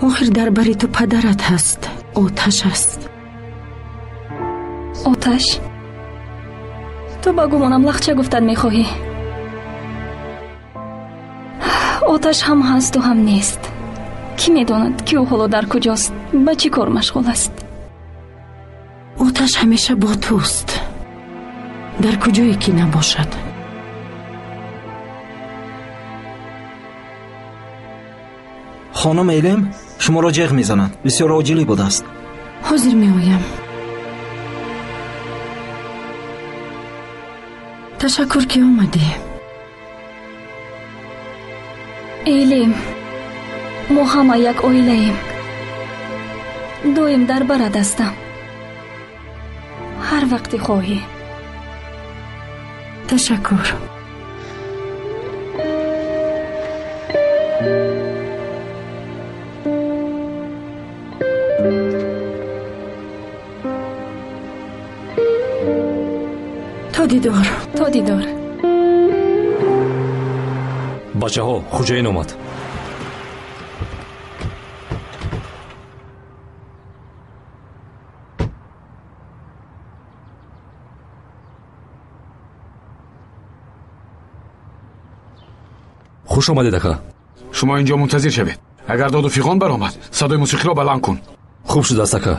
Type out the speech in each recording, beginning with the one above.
Охир дар бари ту падарат ҳаст, оташ аст. Оташ? Ту ба гумонам лахча гуфтан мехоҳӣ. Оташ ҳам ҳасту ҳам нест. Кӣ медонад, ки ӯ ҳоло дар куҷост, ба чӣ кор машғул аст? Оташ ҳамеша бо туст, дар куҷое ки набошад. Хонум Элем шуморо ҷеғ мезанад. Бисёр оҷилӣ будааст. Ҳозир меоям. Ташаккур, ки омадӣ. Элем, мо ҳама як оилаем. Доим дар барат ҳастам. Ҳар вақте хоҳӣ. Ташаккур. То дидор. То дидор. Бачаҳо, хӯҷаин омад. Хуш омадед, ака. Шумо инҷо мунтазир шавед. Агар доду фиғон баромад, садои мусиқиро баланд кун. Хуб шудааст, ака.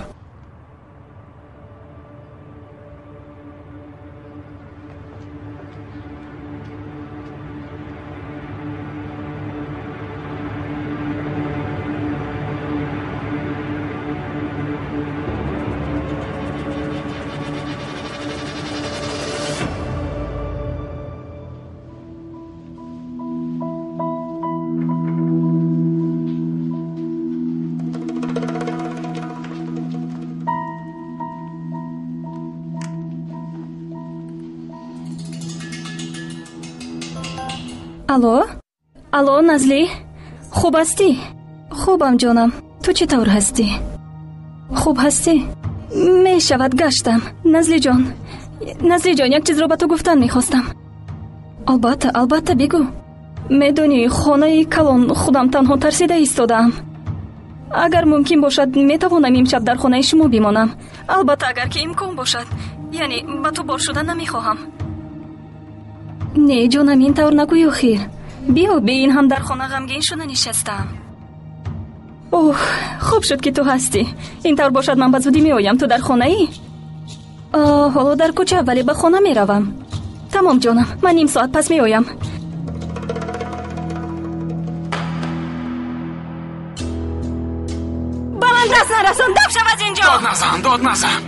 Алло? Алло, Назли? Хуб ҳастӣ? Хубам, ҷонам. Ту чӣ тавр ҳастӣ? Хуб ҳастӣ? Мешавад, гаштам. Назлиҷон, Назлиҷон, як чизро ба ту гуфтан мехостам. Албатта, албатта, бигӯ. Медонӣ, хонаи калон худам танҳо тарсида истодаам. Агар мумкин бошад, метавонам имшаб дар хонаи шумо бимонам. Албатта, агар ки имкон бошад. Яъне, ба ту бор шуда намехоҳам. Не, ҷонам, ин тавр нагӯй охир. Биё, бе ин ҳам дар хона ғамгин шуда нишастаам. Оҳ, хуб шуд, ки ту ҳастӣ. Ин тавр бошад, ман ба зудӣ меоям. Ту дар хонаӣ? Ҳоло дар кӯча, вале ба хона меравам. Тамом, ҷонам, ман ним соат пас меоям. Ба ман даст нарасон, даб шав аз инҷо! Дод назан, дод назан.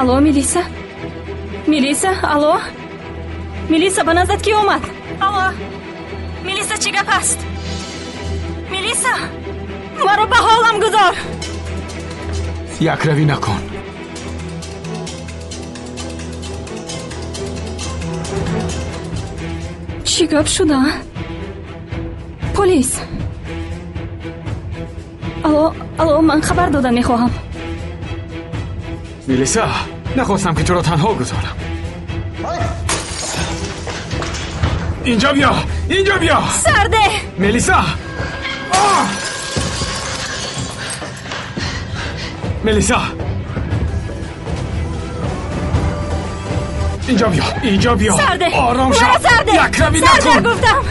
Алло, Мелиса? Мелиса, алло? Мелиса, ба наздат кӣ омад? Алло? Мелиса, чӣ гап аст? Мелиса, маро ба ҳолам гузор. Якравӣ накун. Чӣ гап шуда? Полис. Алло, алло, ман хабар додан мехоҳам. Мелиса, нахостам, ки туро танҳо гузорам. Инҷо биё, инҷо биё. Сарде. Мелиса. Мелиса. Инҷо биё, инҷо биё. Сарде. Ором шав. Сарде. Якравӣ накун. Сарде гуфтам.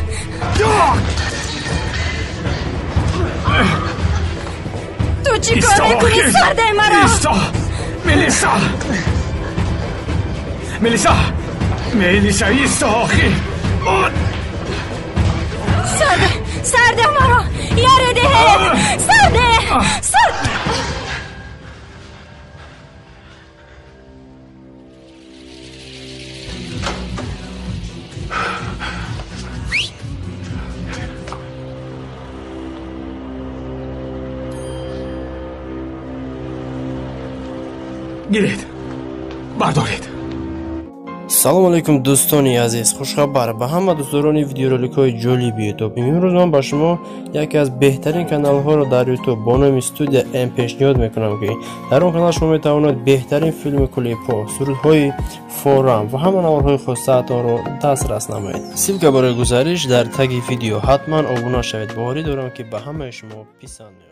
Ту чӣ кор мекунӣ? Сарде маро. Исто. Мелиса. Мелиса. Мелиса, исто охир. Сарде, сарде маро. Яре деҳед. Сарде. Сарде. Гиред, бардоред. Салом алейкум, дӯстони азиз. Хушхабар ба ҳама дӯстдорони видеороликҳои ҷолиби Ютуб. Имрӯз ман ба шумо яке аз беҳтарин каналҳоро дар Ютуб бо номи Студия М пешниҳод мекунам, ки дар он канал шумо метавонед беҳтарин филми, клипҳо, сурудҳои форам ва ҳама наворҳои хостаатонро дастрас намоед. Ссылка барои гузариш дар таги видео. Ҳатман обуна шавед. Боварӣ дорам, ки ба ҳамаи шумо писанд меояд.